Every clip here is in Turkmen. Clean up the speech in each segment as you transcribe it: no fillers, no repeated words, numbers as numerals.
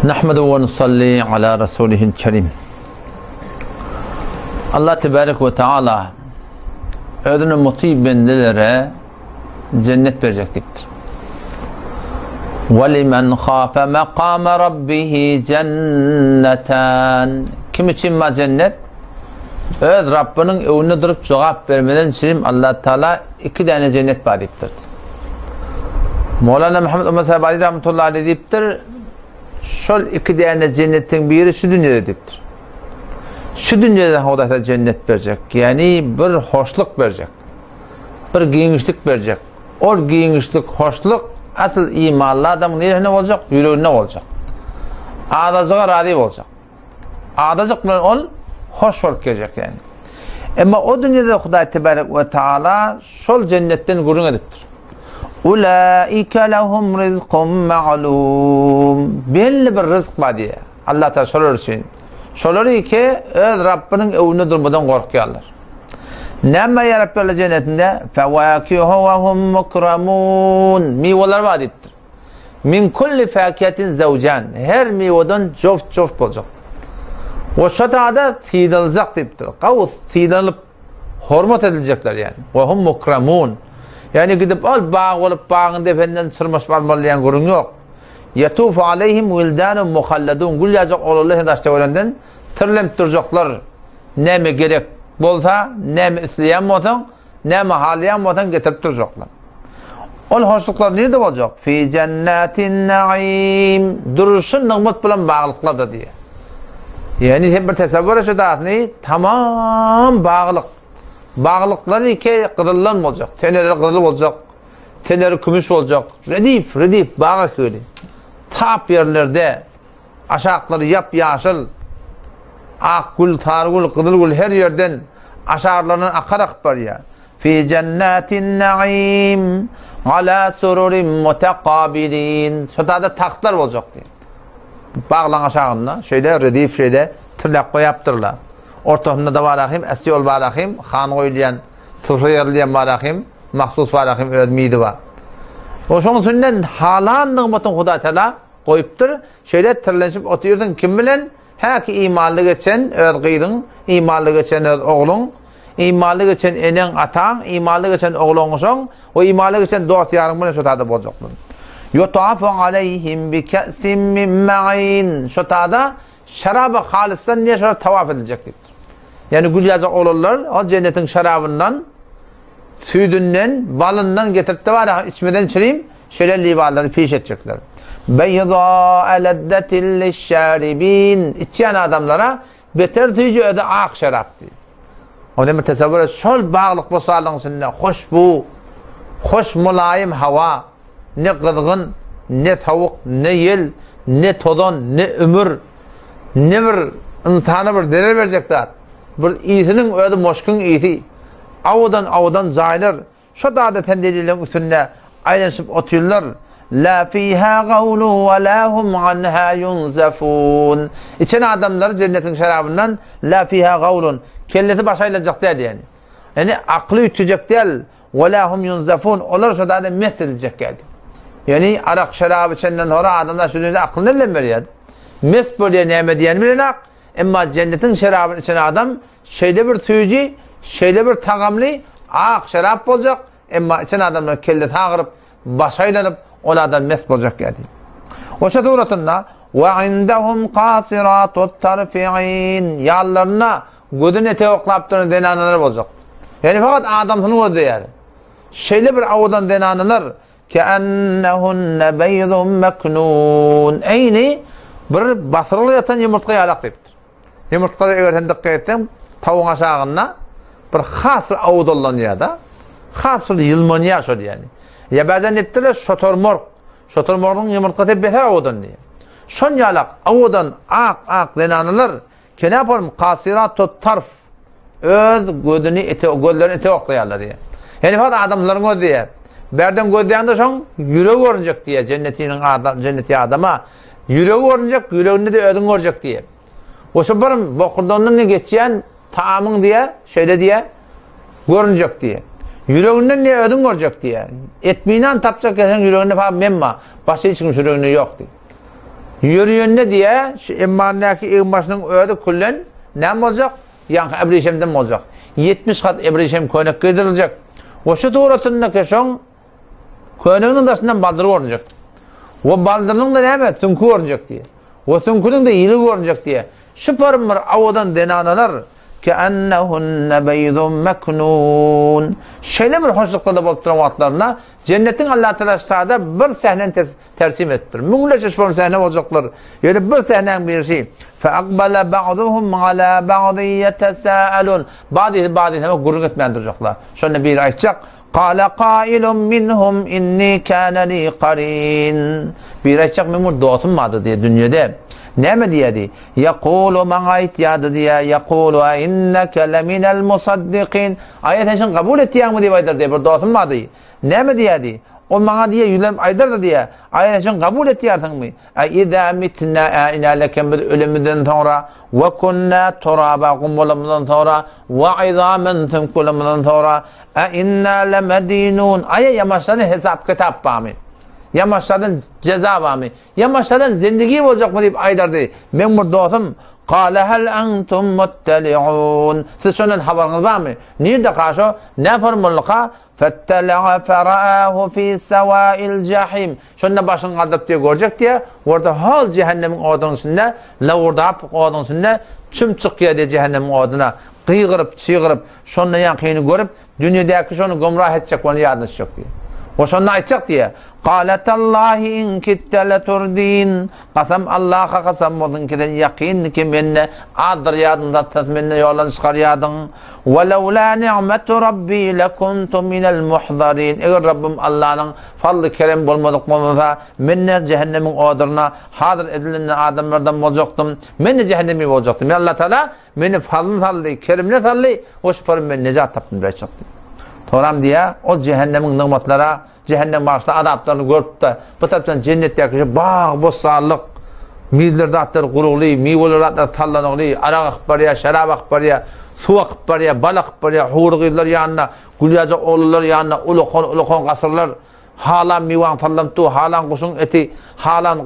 Nahmedu we nusalli ala rasulihil kerim. Allah tebarek we taala özüne muti bendelere cennet berjek diýipdir. Ve limen khafa maqama rabbih cenneten. Kim üçin ma cennet? Öz Rabbiniň öňünde durup jogap bermeden çirim Allah Taala iki däne cennet bar diýipdir. Mowlana Muhammed Umar Sabadi rahmetullahi aleyh diýipdir, şol iki däne cennetiň biri şu dünýede diýipdir. Şu dünýede Hudaý sana cennet berjek, ýagny bir hoşluk berjek. Bir giňişlik berjek. Ol giňişlik, hoşluk asyl imanly adamyň neresinde boljak? Ýüreginde boljak. Azajyga razy boljak. Adajyk bilen ol hoş bolup geljek ýagny. Emma o dünýede Hudaý tebarek we taala şol jennetden gürrüň edipdir. Ulaika lehum rizkun ma'lum. Belli bir ryzk bar diýýär. Allah Taala şolar üçin. Şolar ki öz Rabbiniň öwünde durmadan gorkýarlar. Näme ýa Rabbler jennetinde? Fewakihu we hum mukramun. Miweler bar diýipdir. Min kulli fakihatin zawjan. Her miweden joft-joft boljak. We şo tada sylaljak diýipdir. Gawy sylanyp hormat ediljekler ýani. We hum mukramun. Ýani gidip ol bag bolup bagyň dependen çyrmaşyp almaly diýen gürrüň ýok. Yatufu aleyhim wildanun muhalladun. Gül ýajak oglanlar sen daşda görenden tirlenip durjaklar. Näme gerek bolsa, näme isleýän bolsaň, Näme halaýan bolsaň getirip durjaklar. Ol hoşluklar nirde boljak? Fi jennetin naim. Duruşy nygmat bilen baglyklarda diýýär. Ýagny sen bir tesewwür et şu dasyny, tamam baglyk. Baglyklar iki gyzyldan boljak. Teneleri gyzyl boljak. Teneleri kümüş boljak. Redif, redif bag ekili. Tap ýerlerde aşaklary ýap-ýaşyl. Ak gül, sary gül, gyzyl gül her ýerden Aşarlaryndan akar akyp barýar. Fi jennetin naim ala sururin mutakabilin. Şo taýda tagtlar boljak diýip. Baglaň aşagynda şeýle redif şeýle tirläp goýapdyrlar. Ortasynda da barahim, esýol barahim, han goýulýan, sufra ýazylýan barahim, mahsus barahim öz mizi bar. Oşoň üstünden halan nygmatyň Hudaý Teala goýupdyr. Şeýle tirlenşip otyrsyň kim bilen? Häki imanly geçen öz gyzyň, imanly geçen öz ogluň, imanly geçen eneň, ataň, imanly geçen oglan-uşaň we imanly geçen dost-ýaryň bilen şo tada boljakdyr. Ýutafu aleýhim bi ke'sin min ma'in. Şo tada şaraba halysdan diýe şolar tawaf ediljek diýipdir. Ýagny gül ýaljak oglanlar ol jennetiň şarabyndan, süýdünden, balyndan getirip-de bar, içmeden çirim, Şeýle liwanlary piş etjekler. Beýzâ lezzetin lişşâribîn. Içýän adamlara beter süýji özi ak şerap diýip. Onda bir tesewwür et, şol baglyk bossanlygyň içinde hoşbu, hoş mylaýym hawa, ne gyzgyn, ne sowuk, ne ýel, ne tozan, ne ümür, ne bir ynsana bir zerer berjek zat. Bir ysynyň özi moşkuň ysy. Awadan-awadan jaýlar, Şo dada sendelileriň üstünde aýlanyşyp otyrlar. La fiha gawlun we la hum anha yunzafun. Içen adamlar jennetiň şerabyndan la fiha gawlun. Kellesi başa aýlanjak däl ýagny. Ýagny akly üýtgejek däl. We la hum yunzafun. Olar şo dada mes ediljek ýagny. Ýagny arak şeraby içenden soňra adamlar şu dünýede aklyny elden berýär. Mes bolýar näme diýenini bilenak. Emma jennetiň şerabyny içen adam şeýle bir süýji, şeýle bir tagamly ak şerap boljak, emma içen adamlaryň kellesi agyryp, başy aýlanyp, ol adam mes boljak ýa diýip. Oşa suratynda Wa indahum qasiratut tarfi'in ýanlarynda gözüni ete oklap duran zenanalar boljak. Ýagny fakat adamsyny gözleýär. Şeýle bir owadan zenanalar Keennehunne beýdun meknun. Eýni bir basyrylyp ýatan ýumurtga ýalak diýipdir. Ýumurtgalar eger sen dykgat etseň, tawugyň aşagynda bir has bir awdallanýar-da, has bir ýylmanýar şol ýany. Ýa bäzän diýipdirler, şotormorg. Şotormorgyň ýumurtgasy beter owadan diýýär. Şon ýalak owadan ak-ak zenanalar Kenapolm kasyratut tarf öz gözüni ete gözlerini ete oklaýarlar diýýär. Ýani fakat adamlaryň gözi diýýär. Bärden gözleýände şoň ýüregi görünjek diýýär. Jennetiniň adam jenneti adama ýüregi görünjek, ýüreginde-de özüň görjek diýýär. We şu bir bokurdandan geçýän taamyň diýýär, şeýle diýýär, görünjek diýýär. Ýüreginden diýýär, özüň görjek diýýär. Etminan tapjak ýa seň ýüreginde fakat men bar. Başga hiç kim şu ýüreginde ýok diýýär. Ýörýände diýýär, şu emmandäki egin-başynyň özi küllen näme boljak? Ýaňky ebrişemden boljak. 70 gat ebrişem köýnek geýdiriljek. We şu suratynda şoň köýneginiň daşyndan baldyry görünjek. We baldyrynyň-da näme? Süňki görünjek diýýär. We süňküniň-de ýiligi görünjek diýýär. Şu parym bir owadan zenanalar, Keennehunne beýzun meknun. Şeýle bir hoşlukda-da bolup duran wagtlarynda Jennetiň Allatagala sada bir sähnäni tersim edipdir. Müňlerçe şol sähne boljaklar. Ýöne bir sähnäň birisi, Feakbale ba'duhum ala ba'din ýetesâelûn. Bazysy bazysyna gürrüň etmän durjaklar. Şonda biri aýtjak, Kâle kailun minhum inni kâne li karin. Biri aýtjak, meň bir dostum bardy diýýär dünýede. Näme diýýärdi? Ýekulu maňa aýtýardy diýýär, ýekulu a inneke leminel musaddikin. Aýa sen şuny kabul etýäňmi diýip aýdar diýýär, bir dostum bardy. Näme diýýärdi? Ol maňa diýýär, ýüzlenip aýdardy diýýär, Aýa sen şuny kabul etýärsiňmi? A izâ mitnâ ä inälekem biz ölemizden soňra, we kunnâ turaba gum bolamyzdan soňra, we izamen süňk bolamyzdan soňra, a innâ lemedînûn aýa ýamaşladan hesap-kitap barmy? Ýamaşladan jeza barmy? Ýamaşladan zindigi boljakmy diýip aýdardy. Meň bir dostum, Kâle hel entum mutteli'ûn Siz şondan habaryňyz barmy? Nirde kaşo? Nä formullyka? Fettela'a fera'ahu fi sewâil jahim. Şonda başyňy galdyryp diýe görjek diýe, orda hol jähennemiň odunyň içinde, lowurdap oduň içinde çüm çykýar diýe jähennemiň oduna. Gygyryp, çygyryp, şonda ýaňkyny görüp, dünýedäki şony gümrah etjek bolany ýadyna düşjek diýe. We şonda aýtjak diýe, Kâle tallâhi in kitde leturdin. Kasam Allaha kasam bolsun ki sen ýakyndy ki mende azdyrýardyň zatsyz mende ýoldan çykarýardyň. We lewlâ ni'metu Rabbi lekuntu minel muhzarin. Eger Rabbym Allanyň fazly keremi bolmadyk bolmasa, men-de jähennemiň oduna hazyr edilen adamlardan boljakdym. Men-de jähennemi boljakdym. Ýa Allatagala meni fazlyna saldy, kerimine saldy, we şu parum men nejat tapdym diýip aýtjakdy. Soňram diýýär, ol jähennemiň nygmatlara, jähennem başda azaplaryny görüp-de, bu tarapdan jennetdäki şu bag-bossanlyk, mizler zatlar gurugly, miweler zatlar sallanygly, arak akyp barýar, şerap akyp barýar, suw akyp barýar, bal akyp barýar, huri gyzlar ýanynda, gülýajak oglanlar ýanynda, ulakan-ulakan gasyrlar, halan miwaň sallanyp dur, halan guşuň eti, halan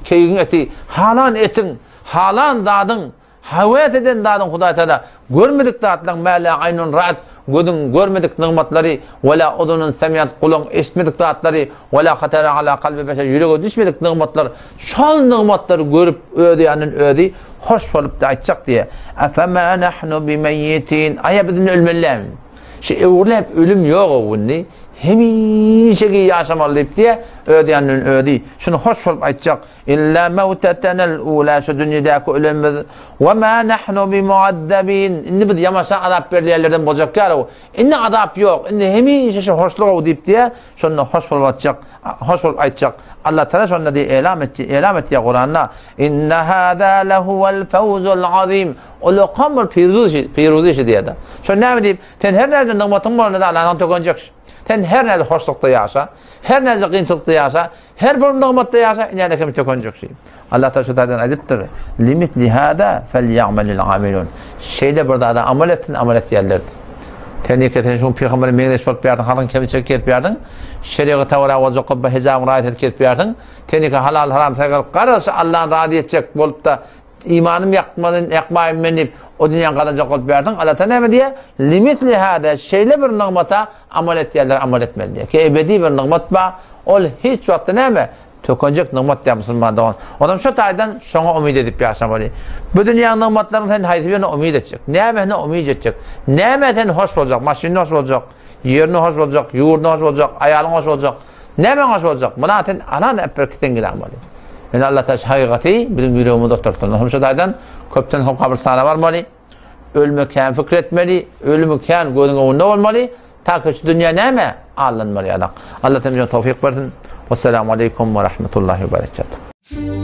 keýigiň eti, halan etiň, halan zadyň, Höwes eden zadyň Hudaý Tagala görmedik zatlaryň mä lä aýnun ra'at gözüň görmedik nygmatlary we lä uzunun semiat gulagyň eşitmedik zatlary we lä hatara ala kalbi beşer ýürege düşmedik nygmatlar şol nygmatlary görüp özi ýanyndan özi hoş bolup-da aýtjak diýýär. Efemâ nahnu bimeýýitin Aýa biz indi ölmeli dälmi? Şu öwrüläp ölüm ýog-ow indi hemişeki ýaşamaly diýip diýýär özi ýanyndan özi şuny hoş bolup aýtjak. Illa mawtetenel ula şu dünýedäki ölenimiz we ma nahnu bimuazzabin indi biz ýamaşa azap berilýänlerden boljak ýaly indi azap ýok indi hemişe şu hoşluk diýip diýä şonda hoş bolup aýtjak hoş bolup aýtjak Allah Taala şonda diýe elam etdi elam etdi Kuranda inna hada lehuwel fawzul azim ulakan bir piruz piruz işi diýdi şo näme diýip sen her näde nygmatyň bolanda Allahdan tökenjek sen her näde hoşlukda ýaşa her näde kynçylykda ýaşa Her bir nygmatda ýaşa, inäde kemi tökenjek şeý. Allah Taala şu taýdan aýdypdyr, Limitli hada felýamelil amilun. Şeýle bir zada amal etsin, amal etýänler. Sen ýeke sen şu pygambere meňzeş bolup ýardyň, halkyň kemçilik kesip ýardyň. Şerigaty görä boljak gobba hijabyň raýat edip kesip ýardyň. Sen ýeke halal haram saýgaryp garaşy Allahny razy etjek bolup-da imanym ýakmadyn, ýakmaýyn men diýip, o dünýäni gazanjak bolup ýardyň. Allah Taala näme diýýär? Limitli hada şeýle bir nygmata Amal etýänler amal etmeli diýýär. Ki ebedi bir nygmat bar, ol hiç wagtda näme? Tökenjek nygmat diýýär musulman dogan. Onam şo taýdan şoňa umyt edip ýaşamaly. Bu dünýäň nygmatlaryny sen haýsy birine umyt etjek? Nämesine umyt etjek? Nämä sen hoş boljak? Maşynyna hoş boljak? Ýerine hoş boljak? Ýurduna hoş boljak? Aýalyňa hoş boljak? Nämäňe hoş boljak? Muna sen alan äpberki sen gidämeli. Ýöne Allah Taala şu hakykaty biziň ýüregimize oturtsun. Onam şo taýdan köpden köp gabrystana barmaly. Ölüme kän pikir etmeli, ölümi kän gözüň öňünde bolmaly, ta ki şu dünýä näme? Aldanmaly ýaly. Allah temize towfyk bersin. Wessalamu aleýkum we rahmetullahi we berekatuh.